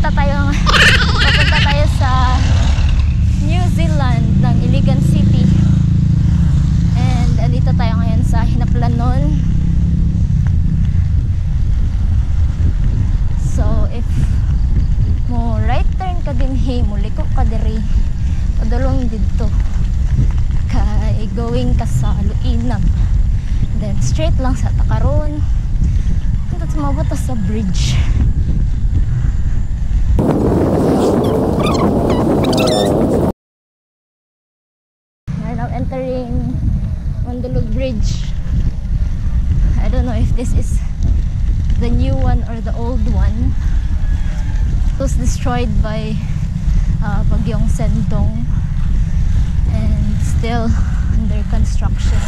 Papunta tayo sa New Zealand ng Iligan City. And andito tayo ngayon sa Hinaplanon. So if mo right turn ka dinhi, muliko ka diri, padulong didto kay going ka sa Luinab. Then straight lang sa Takaron. Hangtod sumabot ta sa bridge. We're now entering Mandulog Bridge. I don't know if this is the new one or the old one. It was destroyed by Bagyong Sendong and still under construction.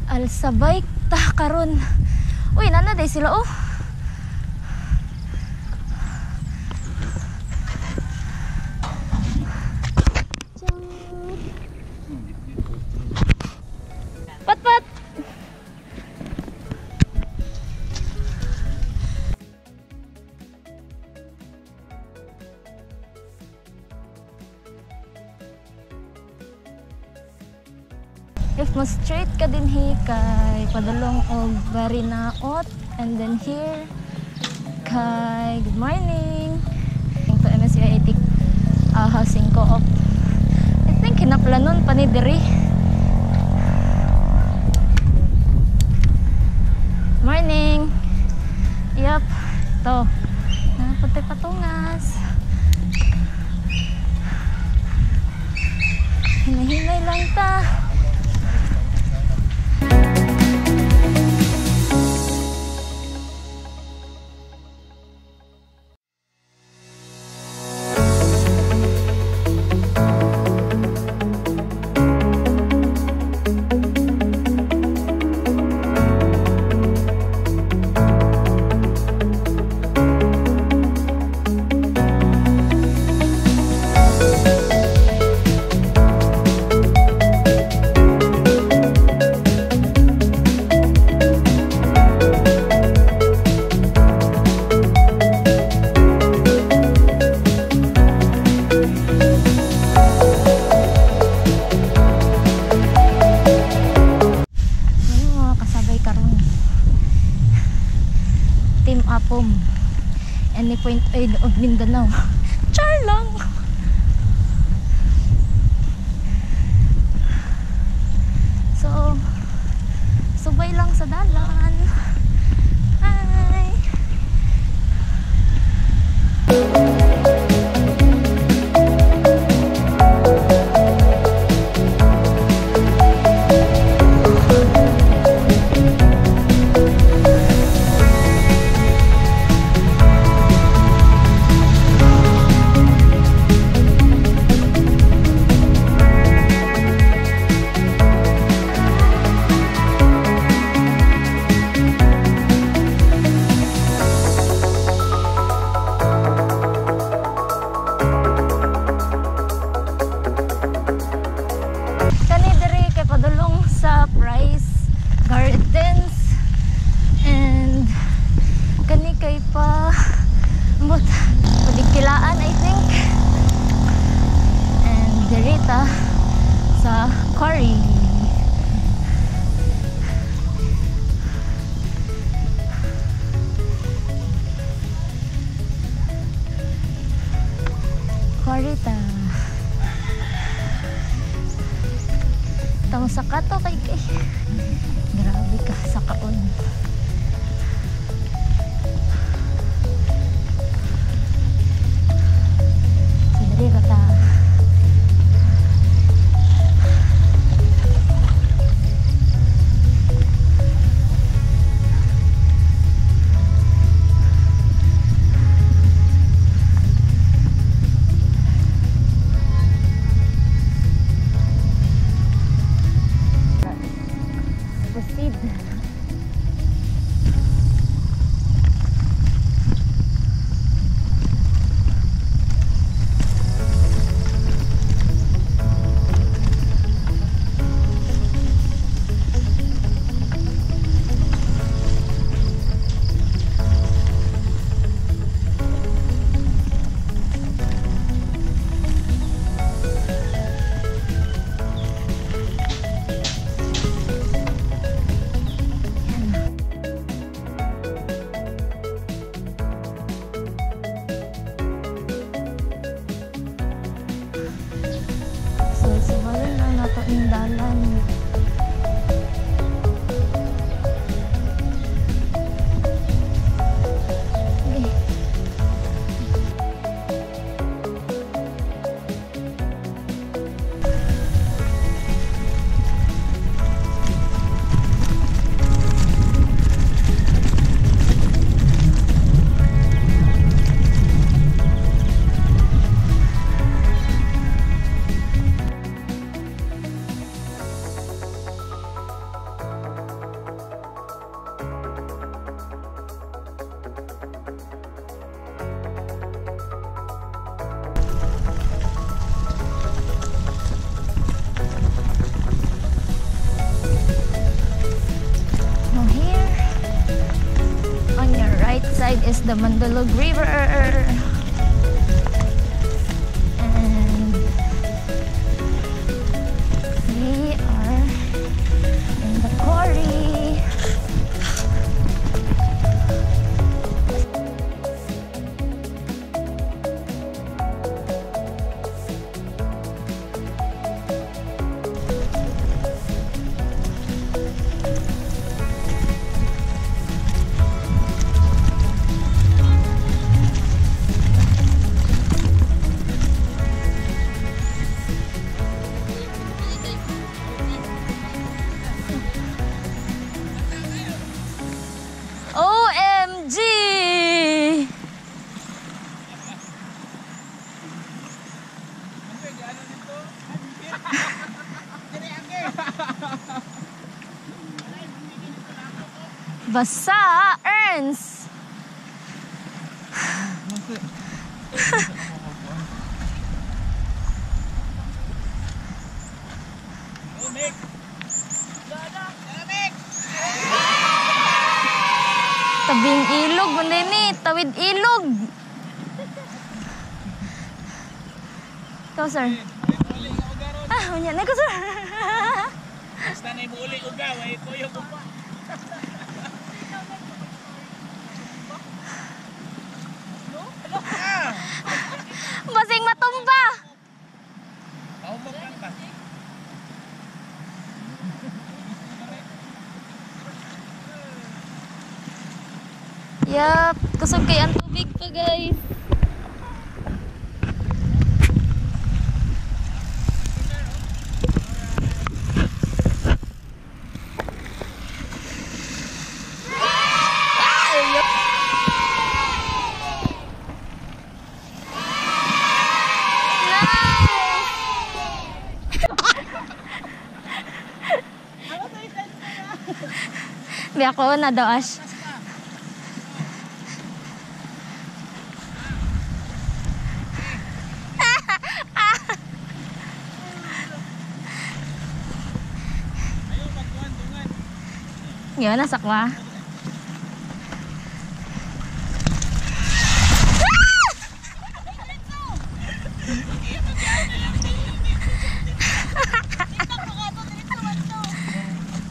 Alsabay ta karon. Uy, nana day sila oh. Pat pat. If mo straight ka dinhi kay padulong og Barinaot, and then here kay good morning to MSU 80 Housing Co-op. I think hinaplanon pa ni diri. Morning. Yup, to. Napunta patungas. Hinahinay lang ta. Team Apom any point ay of Mindanao. Char lang. So subay lang sa dalan. Hi. Padulong sa Price Gardens, and kani kay pa but padikilaan I think, and dirita sa quarry. Quarry ta. Tamo sa kato kay kay. Grabe ka sa kaon. So, dali ka ta. Ang dalan. Okay. Now here, on your right side is the Mandulog River. And we are in the quarry. OMG! Basa earns! Tabing ilog, man ni, tawid ilog. Ikaw, sir. Ah, unya na ko, sir. Basta na imuuli uga, way kuyo ko pa. Basing matumba. Pahumbog lang ba? Yup, kusog kay ang tubig pa, guys. Nice! Bi ako na daw, Ash. Yun, nasa kwa.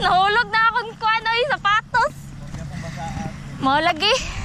Nahulog na akong kuan oy, sapatos. Mao lagi.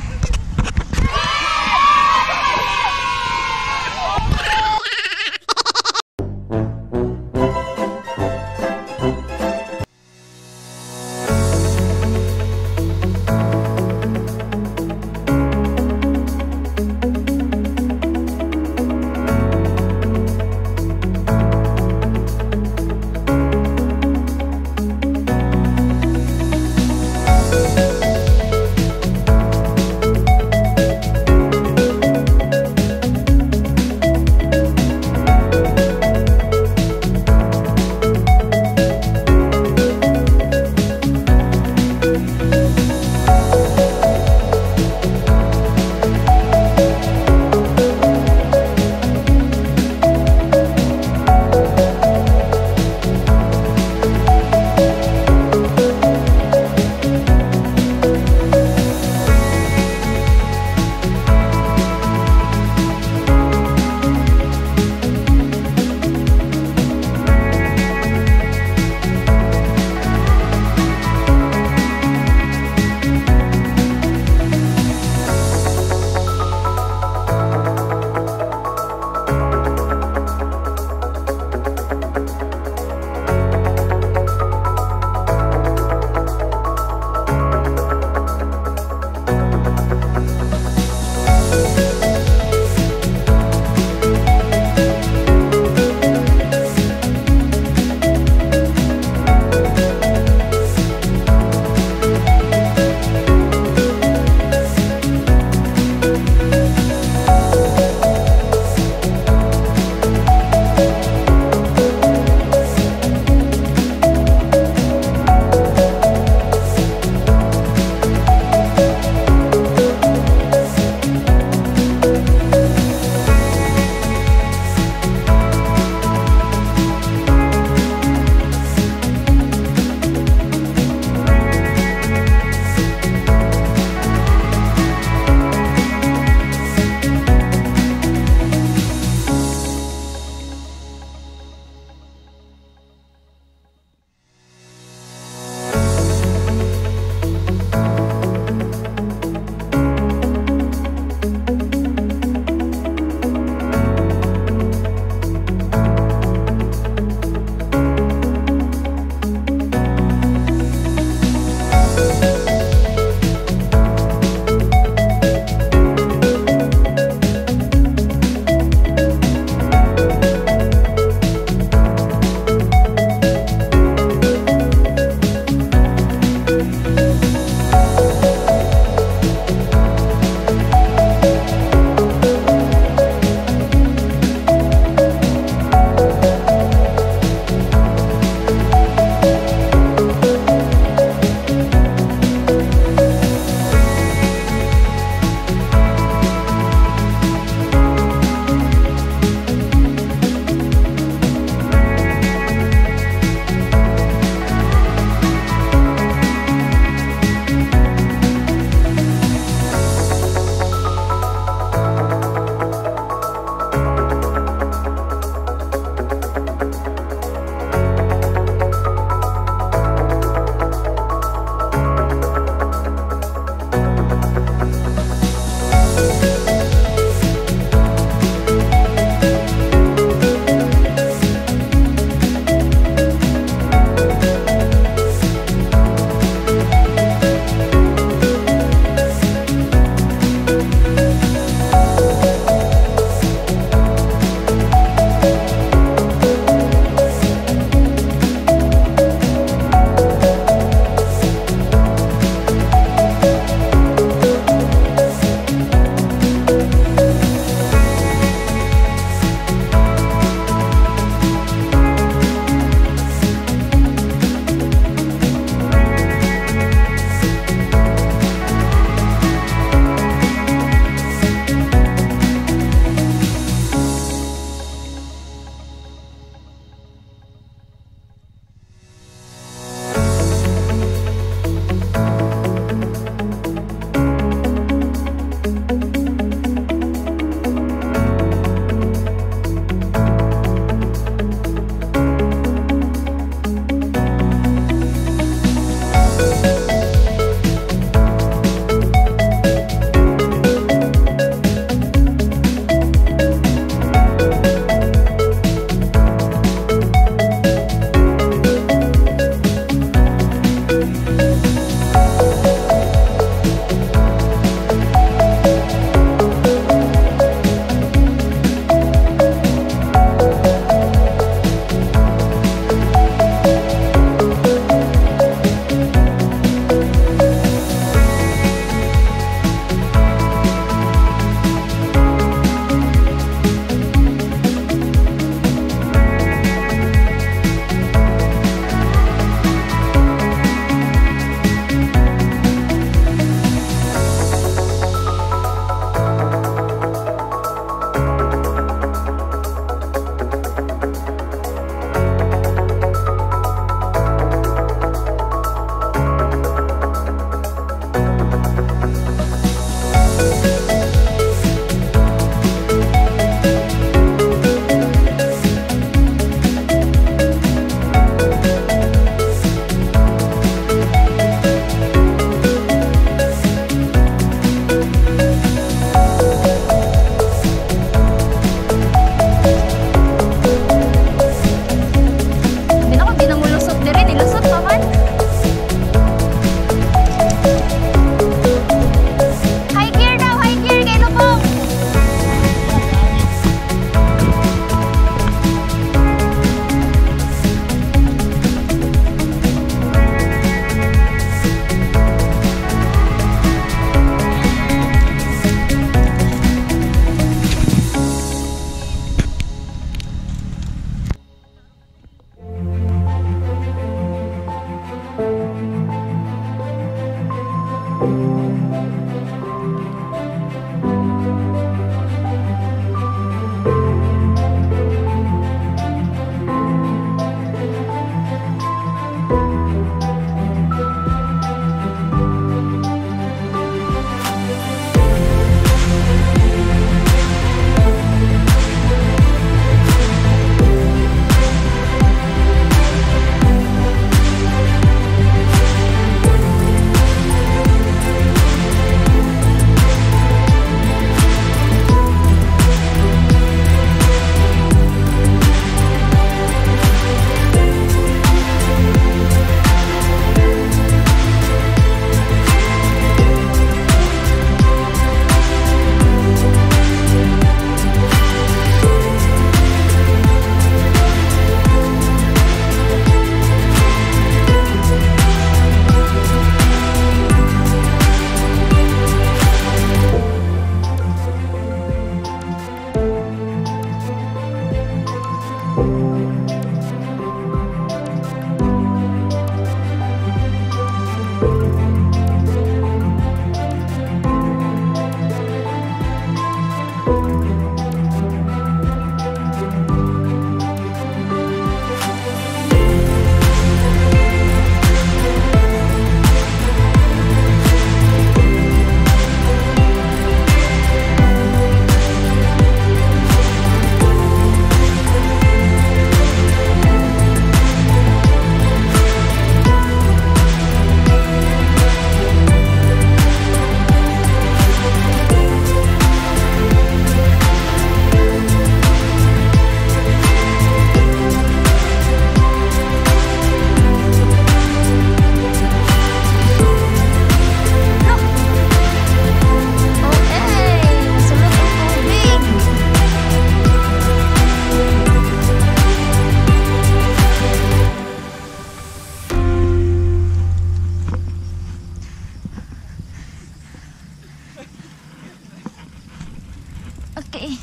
Okay.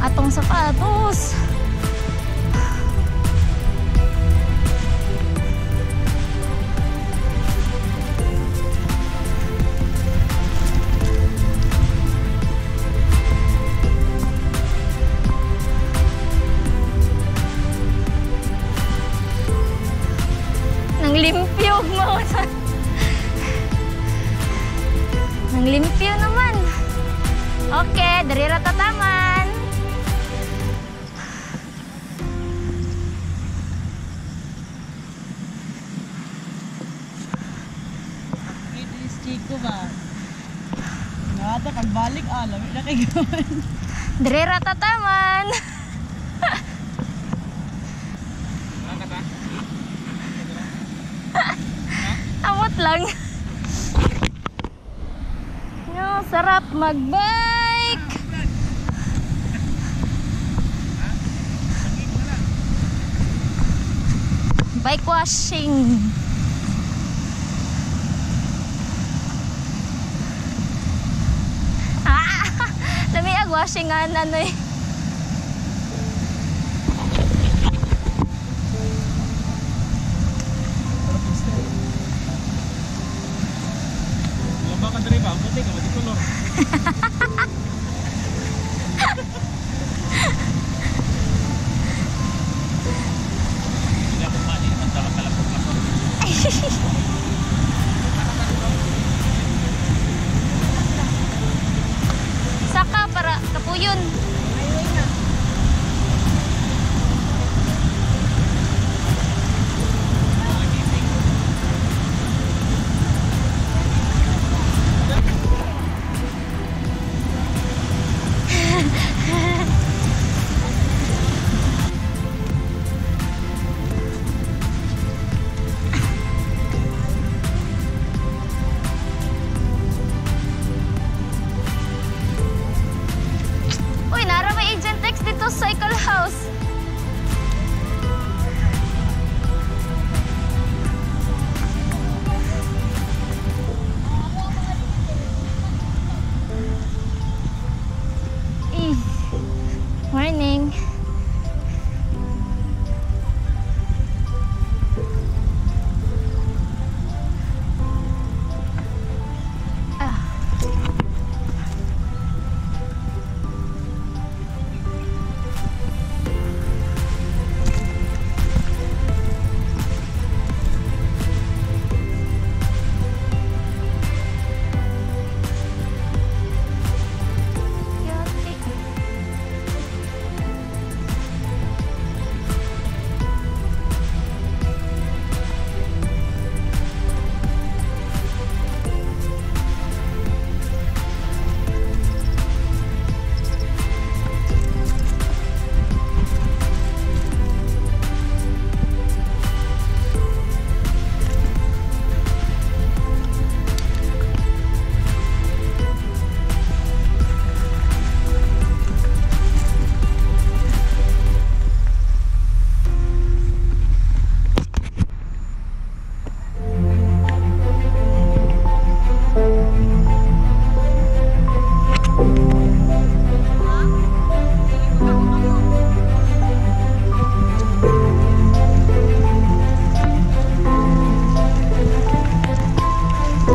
Atong sapatos. Nang limpyo mo. Nang limpyo naman. Okay, dari ra tataman. Chico ba? Nata kagbalik ah, lami na kay gawin. Dire ra tataman. Amot lang. No, sarap magbike. Bike washing. Ah, lami ag washing nga ano eh. Lamba ka diri ba? Buti ka mati kolor. Hindi ako ma, di naman tawag kalapok-lapok. Saka para kapuyon. Uy, nara may Agent X dito sa Cycle House. Eh, morning. Ah. Yati.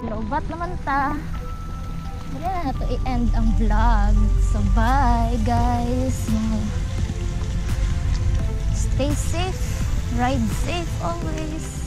Lobat naman ta. Dali na nato i-end ang vlog. So bye guys. Stay safe, ride safe always.